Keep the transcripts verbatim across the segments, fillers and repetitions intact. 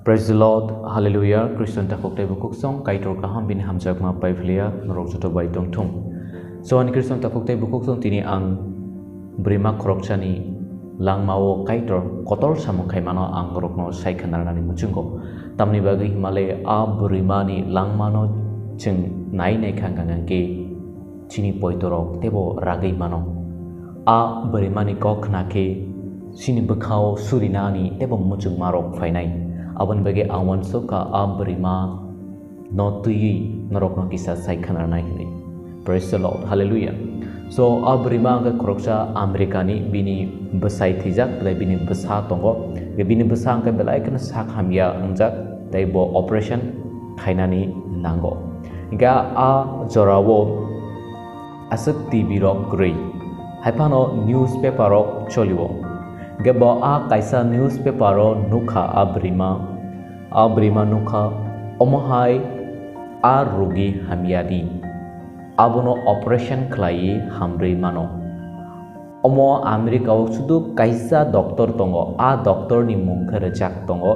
Praise the Lord, Hallelujah, Khristo ni takhuk tei bukhuk song, Kaitor kaham bini hamjakma paiphilia norok joto bai tongthung. So, ani Khristo ni takhuk tei bukhuk song tini ang bwrwima khoroksani langmao Kaitor kotor samung khaimano ang norokno sai khnarnani muchungo. Tamni bagwi himale a bwrwimani langmano chwng nai nai kha hwnkha hwnkhe chini poitorok teibo ragwi mano. A bwrwimani kok khna khe chini bwkhao surinani teibo muchungmarok phainai. Aboni bagwi ang uansukha a bwrwima no twiwi norokno kisa sai khnarnai hwnwi. Praise the Lord, Hallelujah. So, a bwrwima hwnkhe khoroksa America ni, bini bwsai thwijak, tei bini bwsa tongo. Bini bwsa hwnkhe belai kheno sak hamya wngjak, tei bo operation khainani nango. Hingkhe a jorao aswk T V rok kwrwi, haiphano newspaper rok cholio. Hingkhe bo a kaisa newspaper o nukha a bwrwima, a bwrwima nukha, omo hai a rugi hamya di, abono operation khlaiwi hamrwi mano. Omo America o sudu kaisa doctor tongo, a doctor ni mung khe rwjak tongo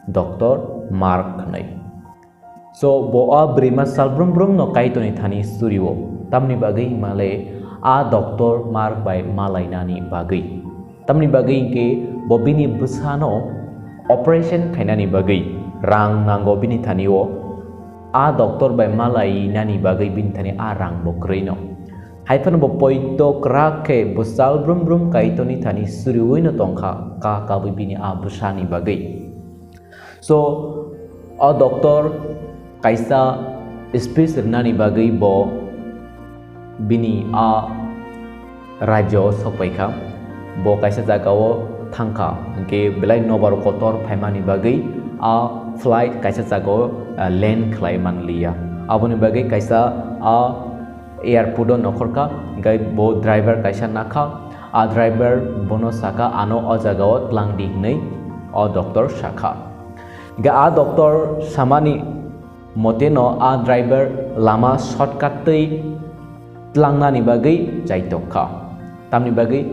Doctor Mark hwnwi. So, bo a bwrwima sal brum brum no Kaitorni thani surio, tamni bagwi himale a doctor Mark bai malainani bagwi. Tamni bagwi hwnkhe bo bini bwsano operation khainani bagwi rang nango bini thani o, a doctor bai malainani bagwi bini thani a rang bo kwrwi no. Haiphano bo poito kwrak khe bwsal brum brum Kaitorni thani suriwi no tongkha, ka kabwi bini a bwsani bagwi. So, o doctor kaisa speech rwnani bagwi bo bini a rajyo o sokpaikha. Bo kaisa jagao thangkha, hwnkhe belai nobar kotor phaimani bagwi a flight kaisa jagao, ah, land khlai manliya. Aboni bagwi kaisa a airport o nokhorkha, hwnkhe bo driver kaisa nakha. A driver bono saka, "Ano o jagao twlang di," hwnwi o doctor sakha. Hingkhe a doctor samani moteno a driver lama shortcut twi tlangnani bagwi chaitokha. Tamni bagwi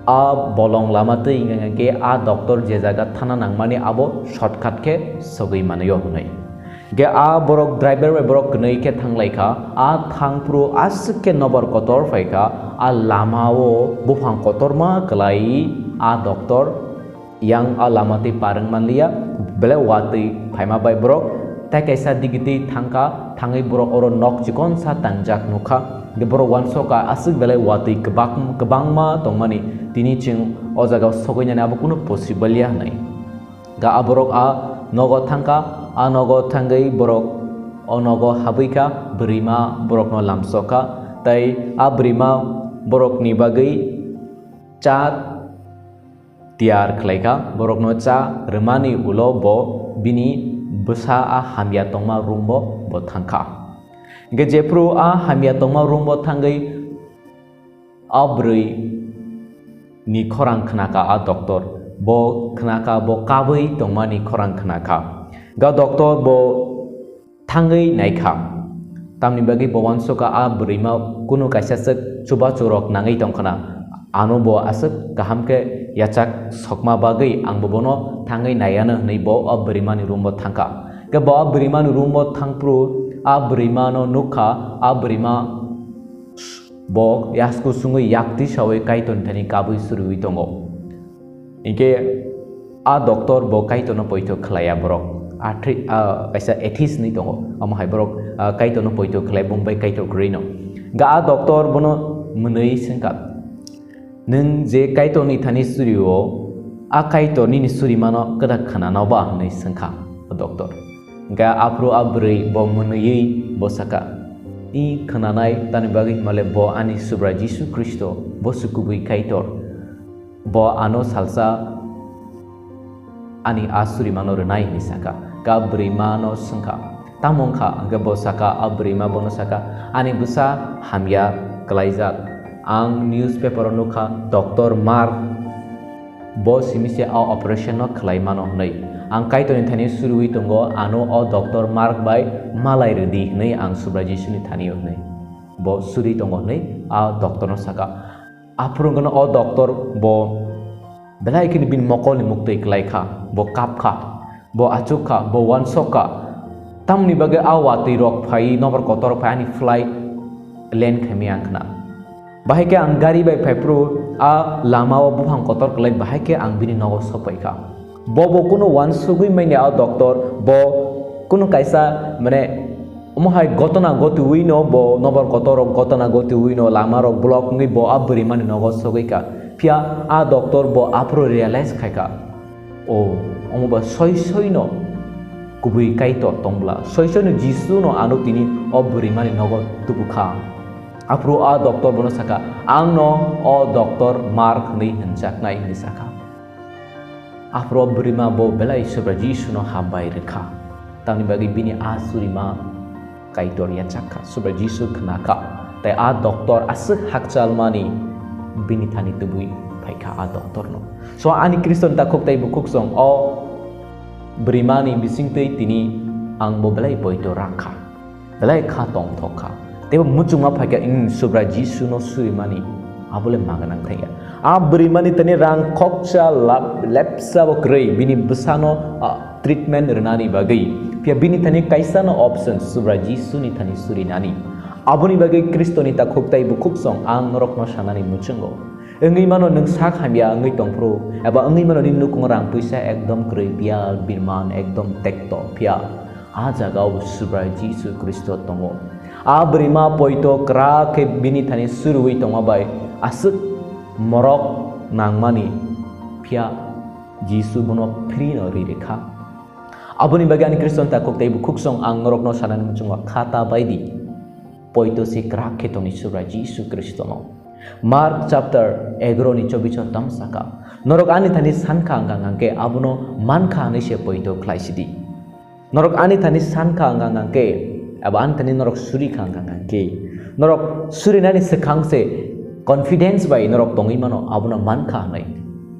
a bolong lama twi hingkha khe a doctor je jaga thana nangmani abo shortcut khe sogwi manwi o hwnwi. Hingkhe a borok driver bai borok kwnwi khe thanglaikha, a thangphuru aswk khe nobar kotor phaikha, a lamao buphang kotorma kwlai a doctor yang a lama twi parwng manliya, belai watwi phaima bai borok tei kaisa digitwi thangkha, thangwi borok oro nok chikonsa tangjak nukha. Hingkhe borok uansukha aswk belai watwi kwbak-, kwbangma tongmani, tini chwng o jagao sogwinani abo kunu possible ya hwnwi. Ga a borok a nogo thangkha, a nogo thangwi borok o nogo habwikha, bwrwima borokno lamsokha, tei a bwrwima borokni bagwi cha tiyar khlaikha, borokno cha rwmani ulo bo bini bwsa a hamya tongma room o bo thangkha. Hingkhe jephru a hamya tongma room o thangwi a bwrwi ni khorang khnakha a doctor, bo khnakha, bo kabwi tongmani khorang khnakha. Ga doctor bo thangwi naikha. Tamni bagwi bo uansukha a bwrwima kunu kaisa swk chubachu rok nangwi tongkhwna. Ano bo aswk kaham khe yachak sokma bagwi ang bo bono thangwi naiya no hwnwi bo a bwrwimani room o thangkha. Khe bo a bwrwimani room o thangphuru a bwrwimano nukha, a bwrwima bo yasku sungwi yak tisawi Kaitorni thani kabwi suriwi tongo. Hinkhe a doctor bo Kaitorno poito khlaiya borok. A thwi-, a kaisa atheist ni tongo. Omo hai borok, a, Kaitorno poito khlai bumbai Kaitor kwrwi no. Ga a doctor bono mwnwi swngkha, "Nwng je Kaitorni thani surio, a Kaitor nini surimano kwda khwnano ba?" hwnwi swngkha o doctor. Hinkhe aphuru a bwrwi bo mwnwiwi bo saka, "I khwnanai, tamni bagwi himale bo ani Subrai Jisu Khristo, bo se kubui Kaitor. Bo ano salsa ani a surimano rwnai," hwnwi saka. Khe a bwrwimano swngkha, "Tamo wngkha?" Hinkhe bo saka, a bwrwima bono saka, "Ani bwsa hamya kwlaijak. Ang newspaper o nukha, Doctor Mark bo simi se a operation no khlai mano hwnwi. Ang Kaitorni thani suriwi tongo, ano o Doctor Mark bai malai rwdi hwnwi ang Subrai Jisuni thani," hwnwi bo suri tongo hwnwi a doctor no saka. Aphuru wngkha o doctor bo belai kheno bini mokolni muktwi kwlai kha, bo kap kha. Bo achuk kha, bo uansuk kha. Tamni bagwi a watwi rok phai, nokbar kotor rok phai ani flight land khaimaya ang khna. Bahai khe ang gari bai phai phuru a lama o buphang kotor kwlai, bahai khe ang bini nogo sokpai kha. Bo bo kunu uansugwi manya a doctor, bo kunu kaisa mane omo hai gotona gotiwi no bo nokbar kotor rok gotona gotiwi no lama rok block wngwi bo a bwrwi mani nogo sogwi kha. Phiya a doctor bo aphuru realize khai kha. O, omo ba soi soi no kubui Kaitor tong bwla, soi soi no Jisu no ano tini o bwrwi mani nogo tubu kha. Aphuru a doctor bono saka, "Ang no o doctor Mark hinwi hinjaknai," hinwi saka. Aphuru o bwrwi ma bo belai Subrai Jisu no hambai rwkha. Tamni bagwi bini a surima Kaitor yachak kha, Subrai Jisu khna kha, tei a doctor aswk hakchal mani bini thani tubui phai kha a doctor no. So ani Khriston takhuk tei bukhuk song o bwrwi mani bising tei tini ang bo belai poito rak kha, belai kha tongthok kha. Tei bo muchungma phai kha, "Ing Subrai Jisu no suri mani, abo le ma gwnang thangya." A bwrwi mani tini rang khoksa lap-, lepsa bo kwrwi bini bwsano, ah, treatment rwnani bagwi. Phiya bini thani kaisa no option, Subrai Jisu ni thani surinani. Aboni bagwi Khristo ni takhuk tei bukhuk song ang norok no sanani muchungo. Wngwi mano nwng sak hamya wngwi tongphuru, eba wngwi mano nini nukhungo rang puisa ekdom kwrwi, biyal, birman ekdom tekto, phiya a jaga o Subrai Jisu Khristo tongo. A bwrwi ma poito kwrak khe bini thani suruwi tongma bai aswk morok nangmani, phiya Jisu bono free no ri rwkha. Aboni bagwi ani Khristo ni takhuk tei bukhuk song ang norokno sanani muchungo, kha ta bai di, poito se kwrak khe tongni Subrai Jisu Khristo no. Mark chapter egaro ni chobbish o tamo saka, "Norok ani thani sankha wngkha hwnkhe abono mankha hwnwi se poito khlai sidi." Norok ani thani sankha wngkha hwnkhe, abo ani thani norok suri kha wngkha hwnkhe, norok surinani swkang se confidence bai norok tongwi mano, abono mankha hwnwi.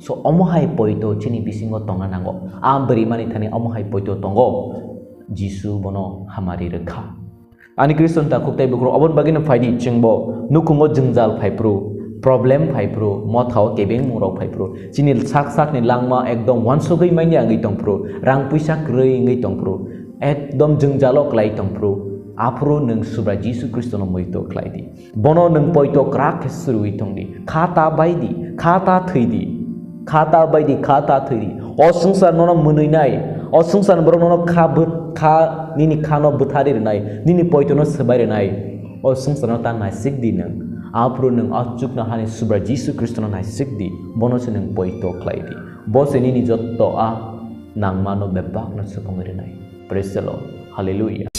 So omo hai poito chini bisingo tongna nango. A bwrwi mani thani omo hai poito tongo, Jisu bono hamari rwkha. Ani Khristo ni takhuk tei bukhuk rok, oboni bagwi no phai di, chwng bo nukhungo jwngjal phai phuru, problem phai phuru, motha o kebengmung rok phai phuru, chini sak sak ni langma ekdom uansugwi manya wngwi tong phuru, rang puisa kwrwi wngwi tong phuru, ekdom jwngjal o kwlai tong phuru, aphuru nwng Subrai Jisu Khristo no muitu khlai di. Bono nwng poito kwrak khe suruwi tong di. Kha ta bai di, kha ta thwi di. Kha ta bai di, kha ta thwi di. O swngchar nono mwnwi nai. O swngchar ni borok nono kha bw-, kha, nini kha no bwthari rwnai, nini poito no swbai rwnai. O swngchar no ta naisik di nwng. Aphuru nwng o chuknohani Subrai Jisu Khristo no naisik di. Bono se nwng poito khlai di. Bo se nini jotto a nangma no bebak no supungwi rwnai. Praise the Lord. Hallelujah.